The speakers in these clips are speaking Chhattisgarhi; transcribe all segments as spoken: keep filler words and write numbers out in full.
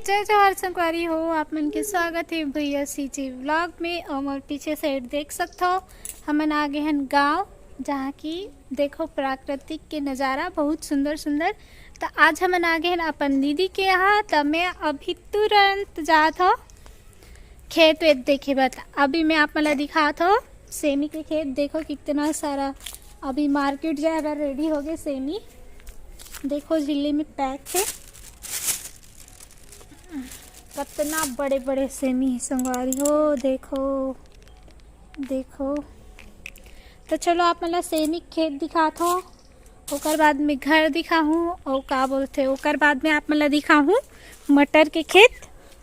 जय जोहार संगवारी हो, आप मन के स्वागत हे भैया सीजी व्लॉग में। अउ मोर पीछे साइड देख सकथो, हमन आ गे हन गांव, जहाँ की देखो प्राकृतिक के नज़ारा बहुत सुंदर सुंदर। त आज हमन आ गे हन अपन दीदी के यहाँ। त मैं अभी तुरंत जात हो खेत वेत देखे बर। त अभी मैं आप मन ला दिखात हो सेमी के खेत। देखो कितना सारा अभी मार्केट जाए बर रेडी हो गए सेमी। देखो झिल्ली में पैक है। कतना बड़े बड़े सेमी हे संगवारी हो। देखो, देखो। त चलो आप मन ला सेमी खेत दिखात हो, ओकर बाद में घर दिखाहूँ, अउ का बोलथे, ओकर बाद में आप मन ला दिखाहूँ मटर के खेत,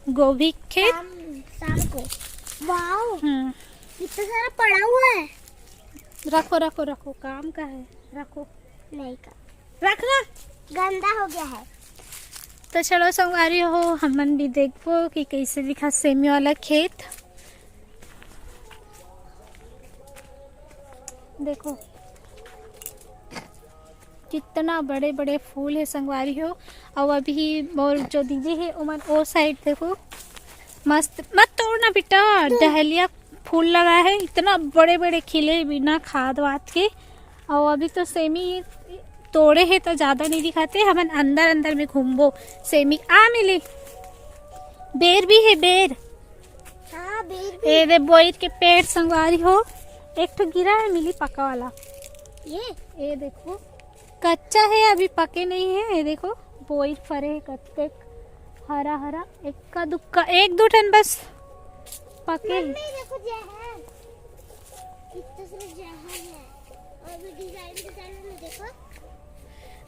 गोभी के खेत। शाम, शाम को। वाओ, हम्म। इतना सारा पड़ा हुआ है। रखो, रखो, रखो, काम का है, रखो। नहीं का। रखना। गंदा हो गया है। त चलो संगवारी हो, हमन भी देखबो कि कैसे दिखा सेमी वाला खेत। देखो कितना बड़े बड़े फूल है संगवारी हो। अउ अभी मोर जो दीदी है ओमन ओ साइड देखो मस्त, मत तोड़ना बेटा, डहलिया फूल लगा है, इतना बड़े बड़े खिले बिना खाद वाद के। अउ अभी तो सेमी तोड़े हे तो ज्यादा नहीं दिखाते, हमन अंदर अंदर में घूमबो। सेमी आ मिली, बेर भी है, बेर। हाँ, बेर भी। ए दे बोइर के पेड़ संगवारी हो, एक ठो गिरा है मिली पका वाला। ये? ये देखो कच्चा है, अभी पके नहीं है। ये देखो बोइर फरे है कत्तेक हरा हरा, एक्का दुक्का एक दो ठन बस पके है। मम्मी देखो जहर, इतना सारा जहर है। और भी डिजाइन डिजाइन में देखो।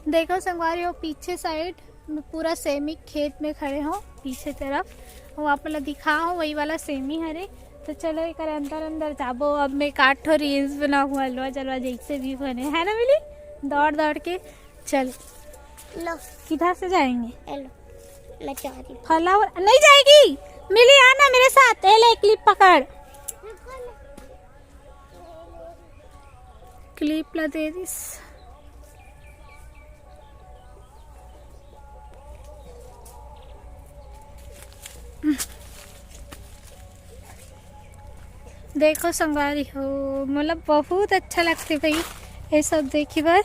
देखो संगवारी हो, पीछे साइड मैं पूरा सेमी खेत में खड़े हो, पीछे तरफ वो आप ला दिखा हो, वही वाला सेमी हरे। तो चलो एक अंदर अंदर जाबो। अब मैं काट हो रील्स बनाहूँ, अलवा जलवा जैसे भी बने, है ना मिली, दौड़ दौड़ के। चल लो। किधर से जाएंगे? ये लो, मैं जा रही हूँ। फलावर नहीं जाएगी मिली, आना मेरे साथ। ए ले क्लिप पकड़, क्लिप ला दे दिस। देखो संगवारी हो, मतलब बहुत अच्छा लगते भाई ये सब देखी बर।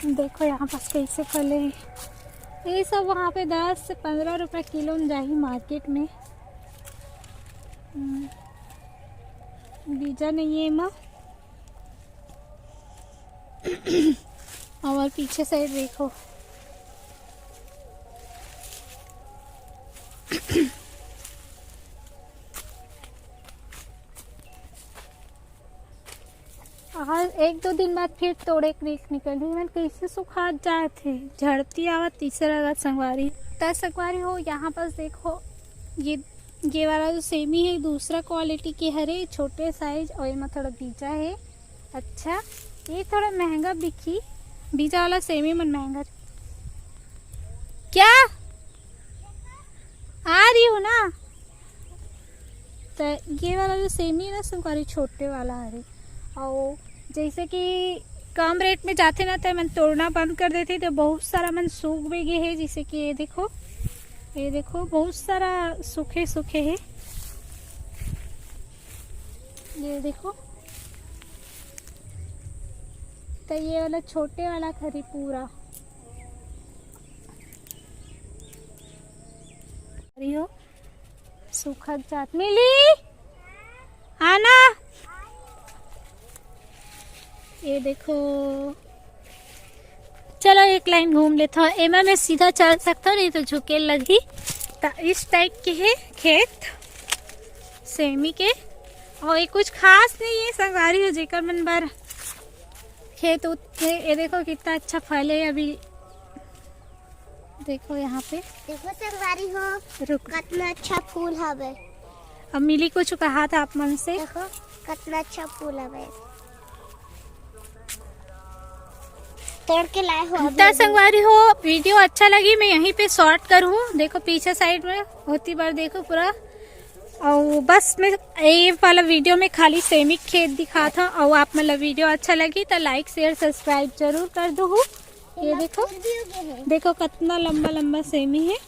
देखो यहाँ पास कैसे फले हैं ये सब। वहाँ पे दस से पंद्रह रुपये किलो में जाही मार्केट में। हम्म, बीजा नहीं है एमा। और पीछे साइड देखो, आज एक दो दिन बाद फिर तोड़े के निकलही। मन कैसे सुखात जात हे, झड़ती आवत तीसरा रात संगवारी। त संगवारी हो, यहाँ पास देखो, ये ये वाला जो सेमी है दूसरा क्वालिटी के हरे, छोटे साइज, और एमा थोड़ा बीजा है। अच्छा, ये थोड़ा महंगा बिकी, बीजा वाला सेमी मन महंगा। क्या आ रही हो ना? तो ये वाला जो सेमी है ना संगवारी, छोटे वाला हरे, और जैसे कि कम रेट में जाथे ना, तो मन तोड़ना बंद कर देथे, तो बहुत सारा मन सूख भी गे हे। जैसे कि ये देखो, ये देखो, बहुत सारा सूखे सूखे हे। ये देखो, तो ये वाला छोटे वाला खरी पूरा खरी हो, सूखत जात। मिली, आना। ये देखो, चलो एक लाइन घूम लेथो। एमा मैं सीधा चल सकथो, नहीं तो झुके लगही। त इस टाइप के हे खेत सेमी के, और ये कुछ खास नहीं है संगवारी हो, जेकर मन बर खेत उत-, ये, ये देखो कितना अच्छा फल है अभी। देखो यहाँ पे। देखो संगवारी हो, रुक। कितना अच्छा फूल हवे। अब मिली कुछ कहा था आप मन से। देखो कितना अच्छा फूल हवे। तोड़ के लाए हो अभी, त अभी। संगवारी हो, वीडियो अच्छा लगी, मैं यहीं पे शॉर्ट करूँ। देखो पीछे साइड में होती बार देखो पूरा, और बस मैं ये वाला वीडियो में खाली सेमी खेत दिखा था। और आप मतलब वीडियो अच्छा लगी तो लाइक शेयर सब्सक्राइब जरूर कर दो। ये एमा देखो, फूल भी उगे हैं। देखो कितना लंबा लंबा सेमी है।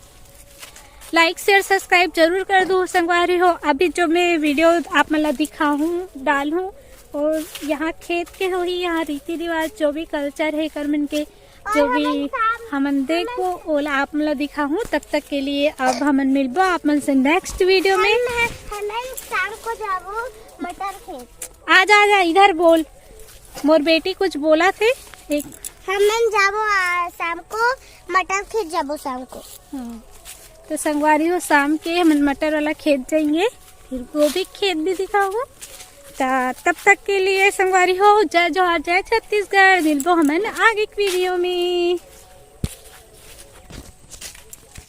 लाइक शेयर सब्सक्राइब जरूर कर दो संगवारी हो। अभी जो मैं वीडियो आप मन ला दिखाहूँ, डालहूँ, और यहाँ खेत के होही, यहाँ रीति रिवाज जो भी कल्चर है एकर मन के, जो भी हमन देखबो ओला आप मन ला दिखाहूँ। तब तक के लिए अब हमन मिलबो आप मन से नेक्स्ट वीडियो में। हमन शाम को जाबो मटर खेत। आ जा, आ जा, इधर बोल, मोर बेटी कुछ बोला थे एक। हमन जाबो आ, शाम को मटर खेत जाबो शाम को। हाँ। तो संगवारी हो, शाम के हमन मटर वाला खेत जाएंगे, फिर गोभी खेत भी दिखाऊंगा। ता तब तक के लिए संगवारी हो, जय जोहार, जय छत्तीसगढ़। मिलबो हमन आगे के वीडियो में।